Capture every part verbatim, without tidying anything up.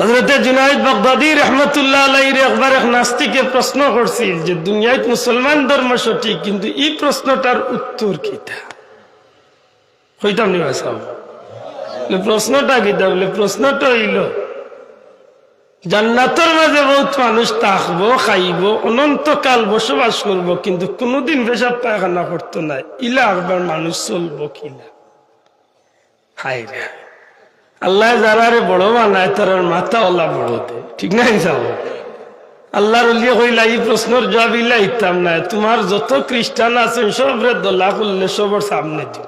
হযরতে জুনাইদ বাগদাদী রহমতুল্লাহ আলাইহিরে একবার এক নাস্তিকে প্রশ্ন করছিল যে দুনিয়াত মুসলমান ধর্ম সঠিক, কিন্তু ই প্রশ্নটার উত্তর কিতা? কইতাম নি ভাই সাহেব? বলে, "প্রশ্নটা কিতা?" বলে, "প্রশ্নটা অইলো, জান্নাতর মাঝে বউত মানুষ থাকবো, খাইবো, অনন্তকাল বসবাস করবো, কিন্তু কুনুদিন পেশাব পায়খানা করতো নায়, ইলা আবার মানুষ চলবো কিলা?" হায় রে, আল্লায় যারারে বড় বানায়, তারার মাথা অলা বড় দে, ঠিক না নি সাব? আল্লার ওলিয়ে কইলা, "ই প্রশ্নর জুয়াব ইলা দিতাম নায়, তুমার যত খ্রিস্টান আছইন, সবরে দলা করলে সবর সামনে দিও।"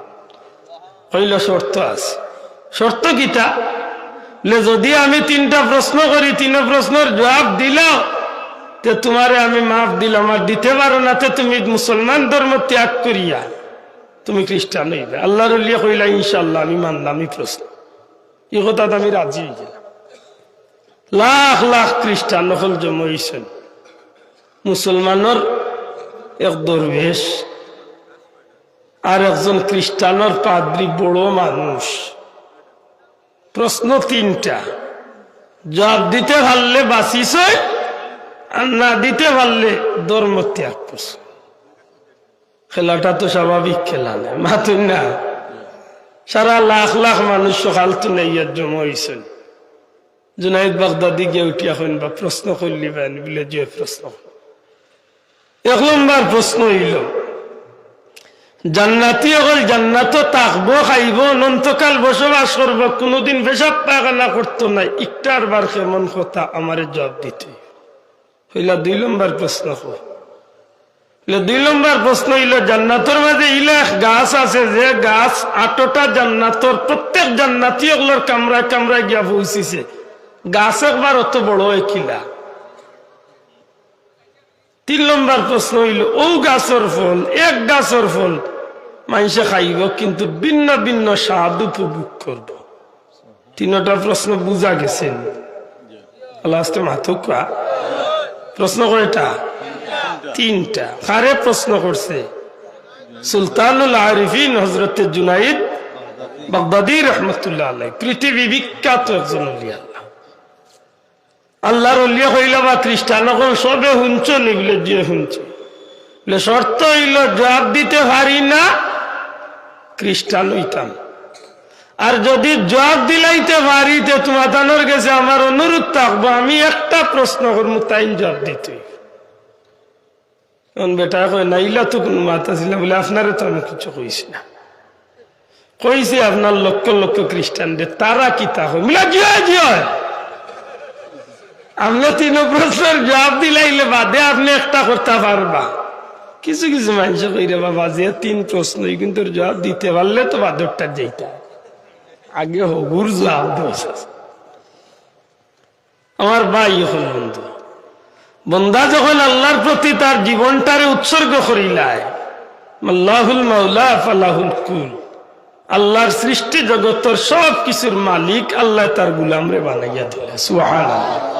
কইলো, "শর্ত আছে।" "শর্ত কিতা?" বলে, "যুদি আমি তিনটা প্রশ্ন করি, তিনো প্রশ্নর জুয়াব দিলাও, তে তুমারে আমি মাফ দিলাম, আর দিতে পারো না, তে তুমি মুসলমান ধর্ম ত্যাগ করিয়া তুমি খ্রিস্টান অইবে।" আল্লার ওলিয়ে কইলা, "ইনশাআল্লাহ, আমি মানলাম ই প্রশ্ন, ই কথাত আমি রাজি অইগেলাম।" লাখ লাখ খ্রিস্টান অকল জমা অইছইন। মুসলমানর এক দরবেশ আর একজন খ্রিস্টানর পাদ্রী, বড় মানুষ। প্রশ্ন তিনটা, জুয়াব দিতে পারলে বাঁচিছইন, আর না দিতে পারলে ধর্ম ত্যাগ করছইন। খেলাটা তো স্বাভাবিক খেলা নায়, মাতইন না? সারা লাখ লাখ মানুষ সকাল তনে ইয়াত জমা অইছইন। জুনাইদ বাগদাদী গিয়া উঠিয়া কইন, "বা প্রশ্ন করলি বা নি?" বলে, "জি, প্রশ্ন।" এক নম্বর প্রশ্ন অইলো, জান্নাতি অকল জান্নাতো থাকবো, খাইবো, অনন্তকাল বসবাস করবো, কুনুদিন পেশাব পায়খানা করতো নায়, ইকটার বার কেমন কথা, আমারে জুয়াব দিতে অইবো। কইলা, "দুই নম্বর প্রশ্ন কও।" বলে, "দুই নম্বর প্রশ্ন অইলো, জান্নাতর মাঝে ইলা এক গাছ আছে, যে গাছ আটটা জান্নাতর প্রত্যেক জান্নাতি অকলর কামরায় কামরায় গিয়া পৌঁছিছে, গাছ একবার অত বড় অয় কিলা?" তিন নম্বর প্রশ্ন অইলো, অউ গাছর ফল, এক গাছর ফল মানষে খাইবো, কিন্তু ভিন্ন ভিন্ন স্বাদ উপভোগ করবো। তিনটা প্রশ্ন বুঝা গেছে নি? আল্লাহ আস্তে মাতুক্কা। প্রশ্ন কয়টা? তিনটা। কারে প্রশ্ন করছে? সুলতানুল আরিফিন হযরতে জুনাইদ বাগদাদী রহমতুল্লাহ আলাইহি, পৃথিবী বিখ্যাত একজন ওলি আল্লাহ। আল্লার ওলিয়ে কইলা, "বা খ্রিস্টান অকল সবে হুনছো নি?" বলে, "জি হুনছি।" বলে, "শর্ত অইলো, জুয়াব দিতে পারি না, খ্রিস্টান অইতাম। আর যুদি জুয়াব দিলাইতে পারি, তে তুমাতানর গেছে আমার অনুরোধ থাকবো, আমি একটা প্রশ্ন করমু, তাইন জুয়াব দিতে অইবো।" অখন বেটায় কয়, "না, ইলা তো কুনু মাত আছিল না।" বলে, "আপনারে তো আমি কিচ্ছু কইছি না, কইছি আপনার লক্ষ লক্ষ খ্রিস্টানরে, তারা কিতা কয়?" বলে, "জি অয়, জি অয়, আপনে তিন প্রশ্নর জুয়াব দিলাইলে বাদে আপনে একটা করতা পারবা।" কিছু কিছু মানষে কইরে, "বাবা, যে তিন প্রশ্ন, ইগুইন্তর জুয়াব দিতে পারলে তো বাদরটা যাইতা, আগে হগুর জুয়াব দেওয়া।" আমার ভাই অকল, বন্ধু, বন্দা যখন আল্লার প্রতি তার জীবনটারে উৎসর্গ করিলায়, আল্লাহুল মাওলা ফালাহুল কুল, আল্লার সৃষ্টি জগতর সব কিছুর মালিক আল্লায় তার গুলামরে বানাইয়া দিলা। সুবহানাল্লাহ।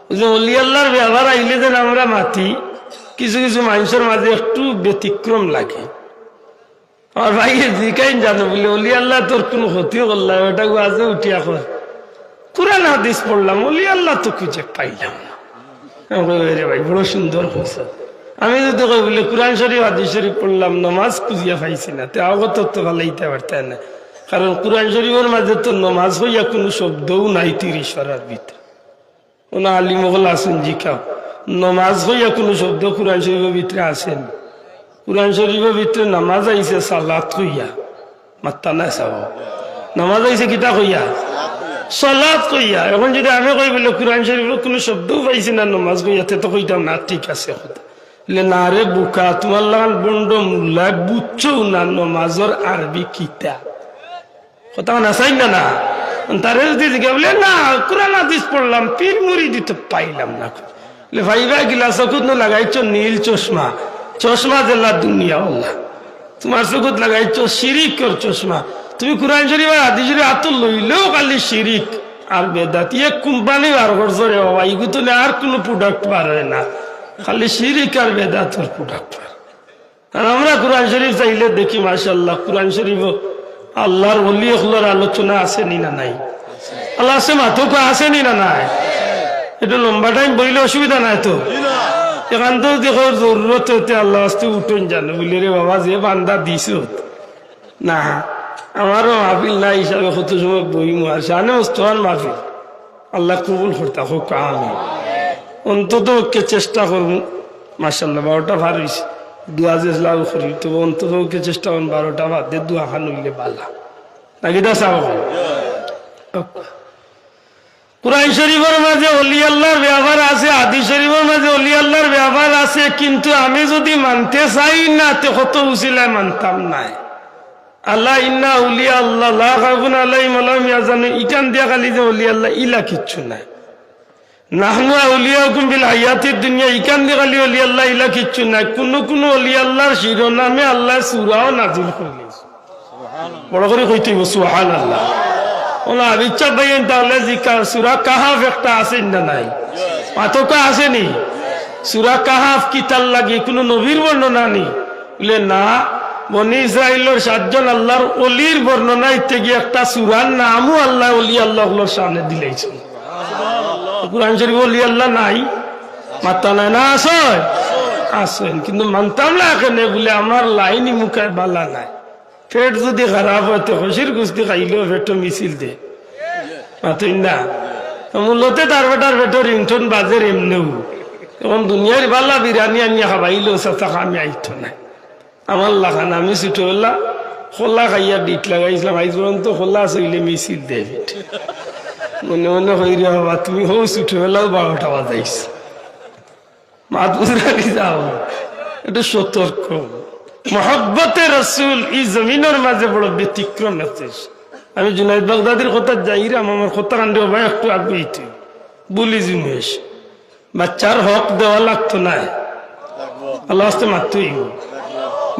অউ যে ওলি আল্লার ব্যবহার আইলে যেন আমরা মাতি, কিছু কিছু মানষর মাঝে একটু ব্যতিক্রম লাগে। আমার ভাইয়ে জিকাইন জানো বলে, "ওলি আল্লায় তোর কুনু ক্ষতি করলা?" বেটা ওয়াজে উঠিয়া কয়, "কুরআন হাদিস পড়লাম, ওলি আল্লায় তো খুঁজে পাইলাম না।" আমি কই, "ওরে ভাই, বড় সুন্দর কইছো।" আমি যুদি কই বলে, "কুরআন শরিফ, হাদিস শরিফ পড়লাম, নমাজ খুঁজিয়া পাইছি না," তে আগত তো ফালাইতা পারতায় না, কারণ কুরআন শরিফর মাঝে তো নমাজ কইয়া কুনু শব্দউ নাই তিরিশ পারার ভিতরে। কুনু আলিম অকল আছইন, জিকাও, নমাজ কইয়া কুনু শব্দ কুরআন শরিফর ভিতরে আছে নি? কুরআন শরিফর ভিতরে নামাজ আইছে সালাত কইয়া, মাত্তা নাই সাব। নামাজ আইছে কিতা কইয়া? সালাত কইয়া। অখন যুদি আমি কই বলে কুরআন শরিফর কুনু শব্দউ পাইছি না নমাজ কইয়া, তে তো কইতাম না, ঠিক আছে কথা। বলে, "না রে বুকা, তুমার লাখান ভন্ড মুল্লায় বুঝছউ না নমাজর আরবি কিতা।" কথা না চাই না, না? তারে যুদি জিকাই বলে, "না, কুরআন হাদিস পড়লাম, পীর মুরিদি তো পাইলাম না।" বলে, "পাইবা কিলা, চকুত নু লাগাইছো নীল চশমা, চশমা যেলা দুনিয়া অলা। তুমার চকুত লাগাইছো শিরিকর চশমা। তুমি কুরআন শরিফ আর হাদিস শরিফ আতো লইলেউ খালি শিরিক আর বেদাত। ইয়ে কোম্পানি বার করছো রে বাবা, ইগু তনে আর কুনু product বার অয় না, খালি শিরিক আর বেদাতর product বার।" আর আমরা কুরআন শরিফ চাইলে দেখি, মাশাআল্লাহ, কুরআন শরিফো আল্লার ওলি অকলর আলোচনা আছে নি না নাই? আল্লাহ আছে, মাতউক্কা, আছে নি না নাই? একটু লম্বা টাইম বইলে অসুবিধা নাই তো। এখান তো দেখো জরুরত অইতে আল্লাহ আস্তে উঠইন জানো, বুলে, "রে বাবা, যে বান্দা দিছত না, আমারও মাহফিল না হিসাবে কত সময় বইমু আর শানে মুস্তফার মাহফিল।" আল্লাহ কবুল করতা হোক, আমিন। অন্তত পক্ষে চেষ্টা করমু। মাশাআল্লাহ, বারোটা পার অইছে, দোয়া যে লাভ করি, তবে অন্তত পক্ষে চেষ্টা করমু বারোটা বাদে দোয়া খান অইলে বালা। নাকি দা সাহেব? কোরআন শরীফর মাঝে অলি আল্লাহর ব্যাপার আছে, হাদিস শরীফর মাঝে অলি আল্লাহর ব্যাপার আছে, কিন্তু আমি যদি মানতে চাই না, তে কত উছিলায় মানতাম নায়। আলা ইন্না আউলিয়া আল্লাহ লা খাউফুন আলাইহিম ওয়া লা হুম ইয়াহজানুন, ইখান দিয়া খালি যে অলি আল্লাহ, ইলা কিচ্ছু নাই। নাহনু আউলিয়াউকুম ফিল হায়াতিদ দুনিয়া, ইখান দিয়া খালি অলি আল্লাহ, ইলা কিচ্ছু নাই। কুনু কুনু অলি আল্লাহর শিরোনামে আল্লাহ সূরাও নাজিল করলে। বড় করি কইতে অইবো, সুবহানাল্লাহ। ওলা বিচ্ছা ভাইয়েন, তাহলে জিকার, সূরা কাহাফ একটা আছে না নাই? মাতউক্কা, আছে নি? সূরা কাহাফ কিতার লাগি? কুনু নবীর বর্ণনা নি? বুলে, না, বনি ইসরাইলর সাতজন আল্লাহর অলির বর্ণনা ইতে গিয়া একটা সূরার নামও আল্লাহ অলি আল্লাহ অকলর সামনে দিলাইছইন। কোরআন শরীফো অলি আল্লাহ নাই? মাত্তা নাই না? আছে? আছে। কিন্তু মানতাম না কেনে? বুলে, আমার লাইন ইমুকায় বালা নাই। পেট যদি খারাপ অয়, তে খাসির গুস্তি খাইলেও পেটো মিছিল দে। মাতইন না? তো মূলতে তার বেটার পেটো ringtone বাজের এমনেউ। এখন দুনিয়ার বালা বিরিয়ানি আনিয়া খাবাইলেও চাচা কামে আইতো নায়। আমার লাখান, আমি ছোটবেলা কলা খাইয়া ডিট লাগাইছিলাম, আইজ পর্যন্ত কলা চইলে মিছিল দেয়। মনে মনে কই, "রে বাবা, তুমি হউ ছোটবেলাও বারোটা বাজাইছ।" মাত বুঝরানি যাও, একটু সতর্ক। মহব্বতে রসুল ই জমিনর মাঝে বড় ব্যতিক্রম message। আমি জুনাইদ বাগদাদির কথাত যাইরাম, আমার কথা কান্ডে ভাই একটু আগুইতে বুলি জিনিস। বাচ্চার হক দেওয়া লাগতো নায়? আল্লাহ আস্তে মাততে অইবো।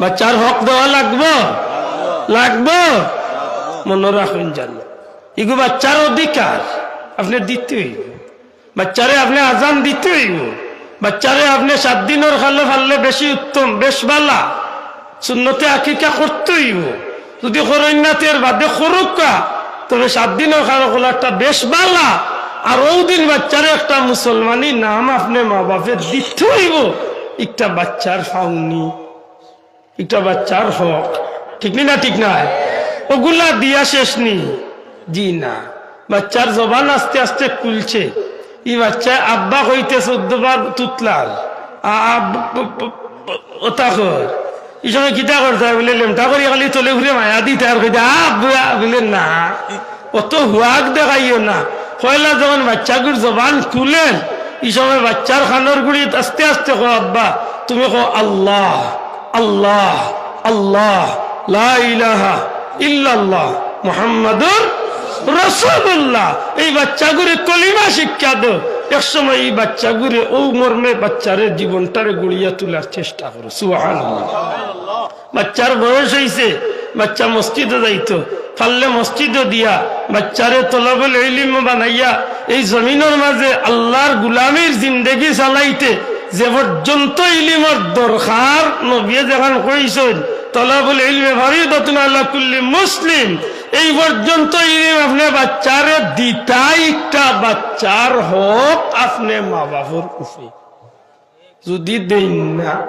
বাচ্চার হক দেওয়া লাগবো? লাগবো। মনো রাখইন জানো, ইগু বাচ্চার অধিকার, আপনে দিতে অইবো। বাচ্চারে আপনে আজান দিতে অইবো। বাচ্চারে আপনে সাত দিনর খালে পারলে বেশি উত্তম, বেশ বালা। সুন্নতে আকিকা করতে অইবো। যদি করইন না, তে এর বাদে করউক্কা, তবে সাত দিনর খালে কলাটা বেশ বালা। আর অউ দিন বাচ্চারে একটা মুসলমানি নাম আপনে মা বাপে দিতে অইবো। একটা বাচ্চার ফাউনি, একটা বাচ্চার হক, ঠিক নি না? ঠিক নায়? অগুলা দিয়া শেষ নি? জি না। বাচ্চার জবান আস্তে আস্তে খুলছে। ই বাচ্চায় আব্বা কইতে চৌদ্দ বার তুতলার। আ-, আ-, ব-, ব-, ব-, ব-, ওতা কর। ই সময় কিতা করতায়? বুলে, লেমটা করি খালি তলে ঘুরে মায়া দিতায় আর কইতায়, "আ, আব্বু, আ।" বুলে, "না, অত হুয়াক দেখাইও না।" পয়লা যখন বাচ্চাগুর জবান খুলের, ই সময় বাচ্চার কানর গুড়িত আস্তে আস্তে কও, "আব্বা, তুমি কও, আল্লাহ, আল্লাহ, আল্লাহ, লা ইলাহা ইল্লাল্লাহ, মুহাম্মাদুর রাসূলুল্লাহ।" এই বাচ্চাগুরে কলিমা শিক্ষা দেও। এক সময় ই বাচ্চাগুরে অউ মর্মে বাচ্চারে জীবনটারে গড়িয়া তুলার চেষ্টা করো। সুবহানাল্লাহ। বাচ্চার বয়স অইছে, বাচ্চা মসজিদো যাইতো, পারলে মসজিদো দিয়া বাচ্চারে তলাবুল ইলিম বানাইয়া এই জমিনর মাঝে আল্লাহর গুলামির জিন্দেগি চালাইতে যে পর্যন্ত ইলিমর দরকার, নবীয়ে যেখান কইছইন, "তলাবুল ইলমি ফারিদাতুন আলা কুল্লি মুসলিম", এই পর্যন্ত ইলিম আপনে বাচ্চারে দিতায়, একটা বাচ্চার হক আপনে মা বাপর উপরে। যদি দেইন না,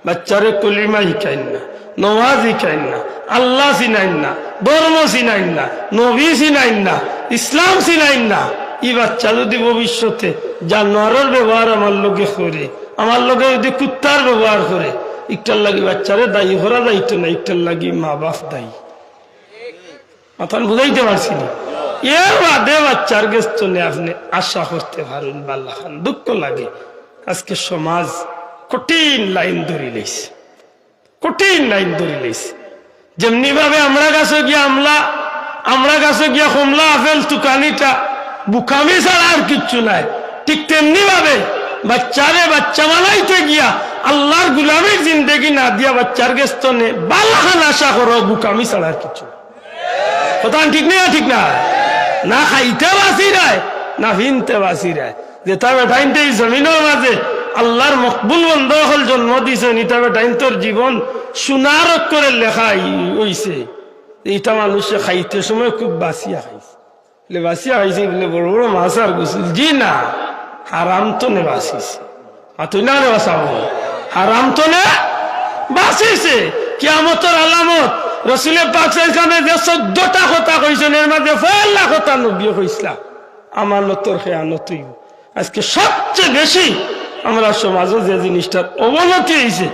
বাচ্চারে কলিমা শিখাইন না, নমাজ শিখাইন না, আল্লাহ চিনাইন না, ধর্ম চিনাইন না, নবী চিনাইন না, ইসলাম চিনাইন না, ই বাচ্চা যদি ভবিষ্যতে জানোয়ারর ব্যবহার আমার লগে করে, আমার লগে যদি কুত্তার ব্যবহার করে, ইকটার লাগি বাচ্চারে দায়ী করা যাইতো না, ইকটার লাগি মা বাপ দায়ী। মাতখান বুঝাইতে পারছি নি? এর বাদে বাচ্চার গেছ তনে আপনে আশা করতে পারইন বালাখান। দুঃখ লাগে, আজকে সমাজ কঠিন লাইন ধরি লইছে, কঠিন লাইন ধরি লইছে। যেমনি ভাবে আমড়া গাছো গিয়া আমলা, আমড়া গাছো গিয়া কমলা, আপেল তুকানিটা বুকামি ছাড়া আর কিচ্ছু নাই, ঠিক তেমনি ভাবে বাচ্চারে বাচ্চা বানাইতে গিয়া আল্লাহর গুলামির জিন্দেগি না দিয়া বাচ্চার গেছ তনে বালাখান আশা করো, বুকামি ছাড়া আর কিচ্ছু নাই। কথা ঠিক না? ঠিক না? না খাইতে বাঁচিরায়, না ফিনতে বাঁচিরায়। যেটা বেটাইন্তে ই জমিনর মাঝে আল্লাহর মকবুল বন্দা অকল জন্ম দিছইন, ইটা বেটাইন্তর জীবন সোনার অক্ষরে লেখা অইছে। ইটা মানুষে খাইতে সময় খুব বাঁচিয়া খাইছে। বলে, "বাঁচিয়া খাইছে?" বলে, "বড় বড় মাছ আর গোসল।" জি না, হারাম তনে বাঁচিছে। মাতইন না রে বাঁচাবো, হারাম তনে বাঁচিছে। কিয়ামতর আলামত, রসুলে পাক সাল্লাল্লাহু আলাইহি ওয়াসাল্লামে যে চৌদ্দটা কথা কইছইন, এর মাঝে পয়লা কথা নবীয়ে কইছলা, আমানতর খেয়ানত অইবো। আজকে সবচেয়ে বেশি আমরার সমাজো যে জিনিসটার অবনতি অইছে,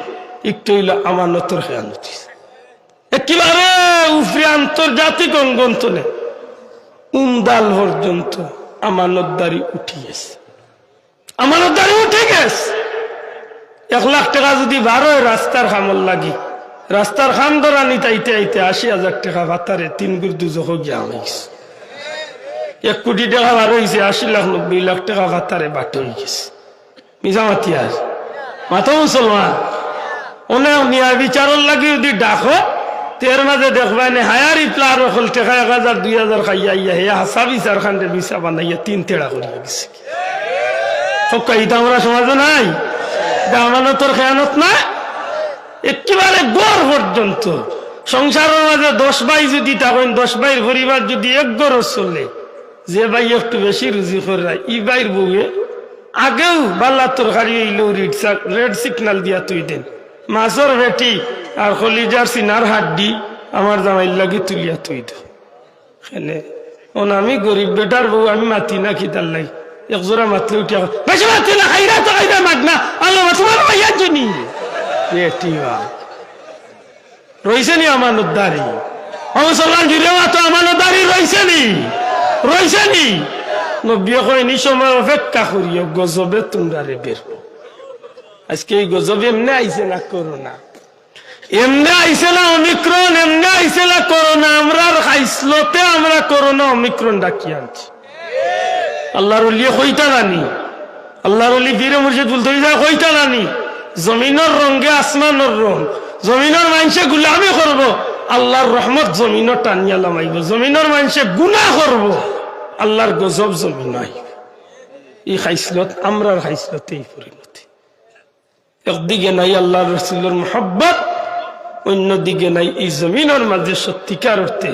একটা অইলো আমানতর খেয়ানত অইছে। একেবারে উপরে আন্তর্জাতিক অঙ্গন তনে উন্দাল পর্যন্ত আমানতদারি উঠি গেছে, আমানতদারি উঠি গেছে। এক লাখ টেকা যুদি বার অয় রাস্তার কামর লাগি, রাস্তার কাম ধরানিত আইতে আইতে আশি হাজার টেকা ভাতারে তিন গুর দুজখো গিয়া হামাই গেছে। এক কোটি টেকা বার অইছে, আশি লাখ নব্বই লাখ টেকা ভাতারে বাটে অই গেছে। মিছা মাতিয়ার মাতো মুসলমান। অনেক ন্যায় বিচারর লাগি যুদি ডাকো, তে এর মাঝে দেখবায় নে হায়ার ইপলার অকল টেকা এক হাজার দুই হাজার খাইয়া আইয়া হে হাছা বিচার খানরে মিছা বানাইয়া তিন তেড়া করিয়া গেছে। হক্কা, ইটা আমরার সমাজো নাই? ইটা আমানতর খেয়ানত না? একেবারে ঘর পর্যন্ত। সংসারর মাঝে দশ ভাই যুদি থাকইন, দশ ভাইর পরিবার যুদি এক ঘরো চলে, যে ভাই একটু বেশি রুজি কররা, ই ভাইর বউয়ে আগেউ বালা তরকারি অইলেউ রেড সা-, রেড সিগনাল দিয়া থুই দেইন। মাছর পেটি আর কলিজার সিনার হাড্ডি আমার জামাইর লাগি তুলিয়া থুই দেও। কেনে? অখন আমি গরিব বেটার বউ, আমি মাতি না কিতার লাগি? এক জোড়া মাতলে উঠিয়া কয়, "বেশি মাতি না, খাইরা তো খাইরা মাত না, আল্লাহ মা তুমার ভাইয়া জনি।" বেটি বা। রইছে নি আমানতদারি? ও মুসলমান, জুরে মাতো, আমানতদারি রইছে নি? রইছে নি? নবীয়ে কইন, "ই সময় অপেক্ষা করিও, গজবে তুমরারে বেরবো।" আজকে ই গজব এমনে আইছে না করোনা? এমনে আইছে না অমিক্রন? এমনে আইছে না করোনা? আমরার খাইছলতে আমরা করোনা অমিক্রন ডাকি আনছি। আল্লার অলিয়ে কইতা নানি, আল্লার অলি পীরে মুর্শিদ ফুলতলি ছাহেব কইতা নানি, জমিনর রঙে আসমানর রং, জমিনর মানষে গুলামি করবো, আল্লার রহমত জমিনো টানিয়া লামাইবো, জমিনর মানষে গুনা করবো, আল্লার গজব জমিনো আইবো। ই খাইছলত, আমরার খাইছলতে ই পরিণতি। একদিকে নাই আল্লার রসুলর মহব্বত, অইন্যদিকে নাই ই জমিনর মাঝে সত্যিকার অর্থে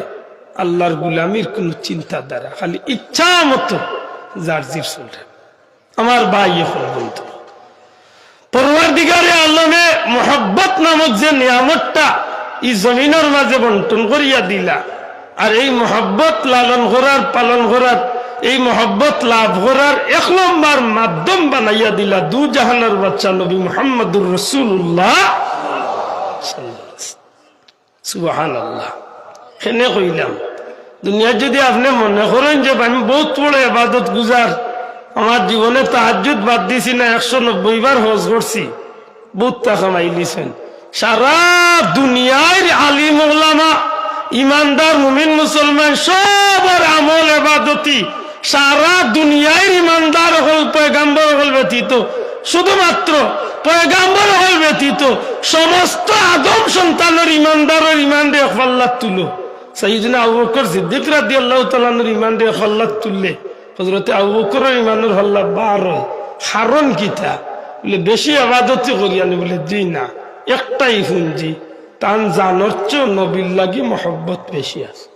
আল্লার গুলামির কুনু চিন্তাধারা, খালি ইচ্ছা মতো যার জির চলরা। আমার ভাই অকল, বন্ধু, পরওয়ারদিগারে আলমে মহব্বত নামক যে নিয়ামতটা ই জমিনর মাঝে বন্টন করিয়া দিলা, আর এই মহব্বত লালন করার, পালন করার, এই মহব্বত লাভ করার এক নম্বর মাধ্যম বানাইয়া দিলা দু জাহানর বাদশা নবী মুহাম্মদুর রাসূলুল্লাহ। সুবহানাল্লাহ। কেনে কইলাম, দুনিয়াত যুদি আপনে মনে করইন যে আমি বউত বড় এবাদত গুজার, আমার জীবনে তাহাজ্জুদ বাদ দিছি না, একশো নব্বই বার হজ করছি, বউততা কামাইলিছইন। সারা দুনিয়ার আলিম ওলামা, ইমানদার মুমিন মুসলমান সবর আমল এবাদতি, সারা দুনিয়ার ইমানদার অকল পয়গাম্বর অকল ব্যতীত, শুধুমাত্র পয়গাম্বর অকল ব্যতীত সমস্ত আদম সন্তানর ইমানদারর ইমানরে এক পাল্লাত তুলো। সাইয়্যিদুনা আবু বকর সিদ্দিক রাদিয়াল্লাহু তাআলা আনহুর ইমানরে এক পাল্লাত তুললে হযরতে আবু বকরর ইমানর পাল্লা বার অয়। কারণ কিতা? বলে, "বেশি ইবাদতি করিয়া নি?" বলে, "জি না, একটাই পুঞ্জি, তান জানর চেয়ে নবীর লাগি মহব্বত বেশি আছে।"